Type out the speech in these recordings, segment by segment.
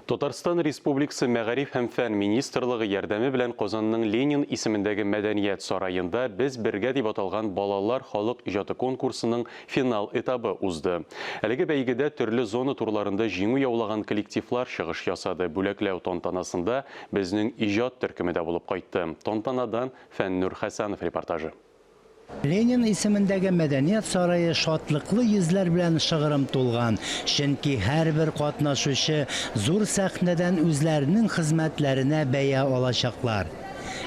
Татарстан Республикасы Мәгариф һәм фән министрлыгы ярдәме белән Казанның Ленин исемендәге Мәдәният сараенда Без бергә дип аталган балалар халык иҗаты конкурсының финал этабы узды. Әлеге бәйгедә төрле зона турларында җиңү яулаган коллективлар чыгыш ясады. Бүләкләү тантанасында безнең иҗат төркеме дә булып кайтты. Тантанадан Фәннүр Хәсәнов репортажы. Ленин исемендәге Мәдәният сарае шатлыклы йөзләр белән шыгрым тулган, чөнки һәрбер катнашучы зур сәхнәдән үзләренең хезмәтләренә бәя алачаклар.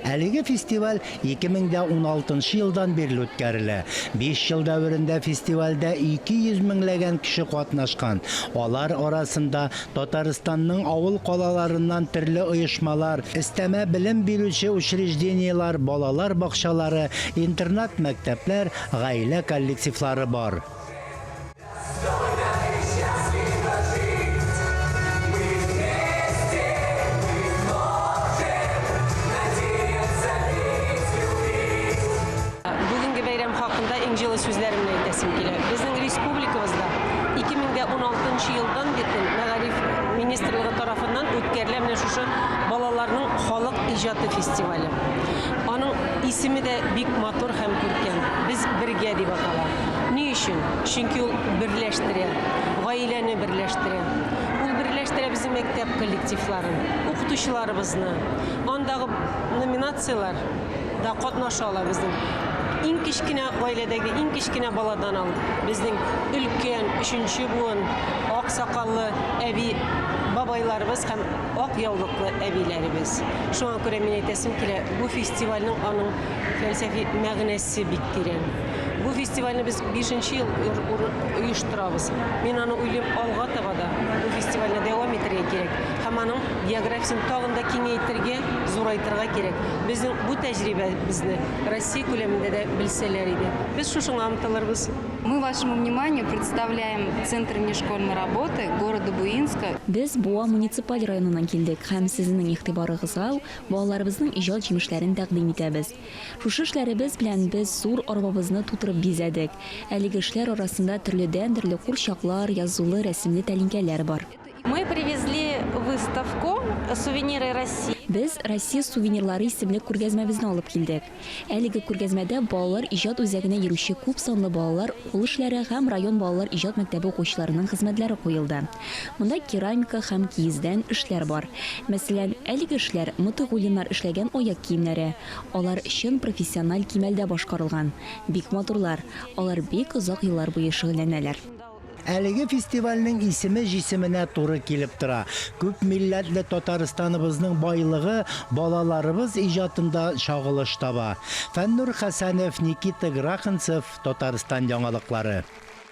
Әлеге фестиваль 2016 нчы елдан бирле үткәрелә. Биш ел дәверендә фестивальдә 200 меңләгән кеше катнашкан. Алар арасында Татарстанның авыл-калаларыннан төрле оешмалар, өстәмә белем бирүче учреждениеләр, балалар бакчалары, интернат-мәктәпләр, гаилә коллективлары бар. Бүгенге бәйрәм хакында иң җылы сүзләремне әйтәсем килә. Безнең республикабызда 2016 нчы елдан бирле мәгариф министрлыгы тарафыннан үткәрелә менә шушы балаларның халык иҗаты фестивале. Аның исеме дә бик матур һәм күркәм, Без бергә дип атала. Ни өчен? Чөнки ул берләштерә, гаиләне берләштерә. Ул берләштерә безнең мәктәп коллективларын, укытучыларыбызны. Андагы номинацияләр да катнаша ала безнең иң кечкенә гаиләдәге иң кечкенә баладан алып безнең өлкән өченче буын ак сакаллы әби бабайларыбыз һәм ак яулыклы әбиләребез. Шуңа күрә мин әйтәсем килә, бу фестивальнең аның фәлсәфи мәгънәсе бик тирән. Бу фестивальне без бишенче ел оештырабыз. Мин аны уйлыйм, алга таба да бу фестивальне дәвам итәргә кирәк һәм аның географиясен тагын да киңәйтергә, зурайтырга кирәк. Безнең бу тәҗрибәбезне Россия күләмендә дә белсәләр иде. Без шушыңа омтылырбыз. Мы вашему вниманию представляем Центр внешкольной работы города Буинска. Без Буа муниципаль районыннан килдек һәм сезнең игътибарыгызга балаларыбызның иҗат җимешләрен тәкъдим итәбез. Шушы эшләребез белән без зур арбабызны тутырып бизәдек. Әлеге эшләр арасында төрледән-төрле курчаклар, язулы, рәсемле тәлинкәләр бар. Мы привезли выставку Сувениры России. Без Россия сувенирлары исемле күргәзмәбезне алып килдек. Әлеге күргәзмәдә балалар иҗат үзәгенә йөрүче күп санлы балалар кул эшләре һәм район балалар иҗат мәктәбе укучыларының хезмәтләре куелды. Монда керамика һәм киездән эшләр бар. Мәсәлән, әлеге эшләр Мотыйгуллиннар эшләгән аяк киемнәре. Алар чын профессиональ кимәлдә башкарылган. Бик матурлар. Алар бик озак еллар буе шөгыльләнәләр. Әлеге фестивальнең исеме җисеменә туры килеп тора. Күп милләтле Татарстаныбызның байлыгы балаларыбыз иҗатында чагылыш таба. Фәннур Хәсәнов, Никита Граханцев, Татарстан яңалыклары.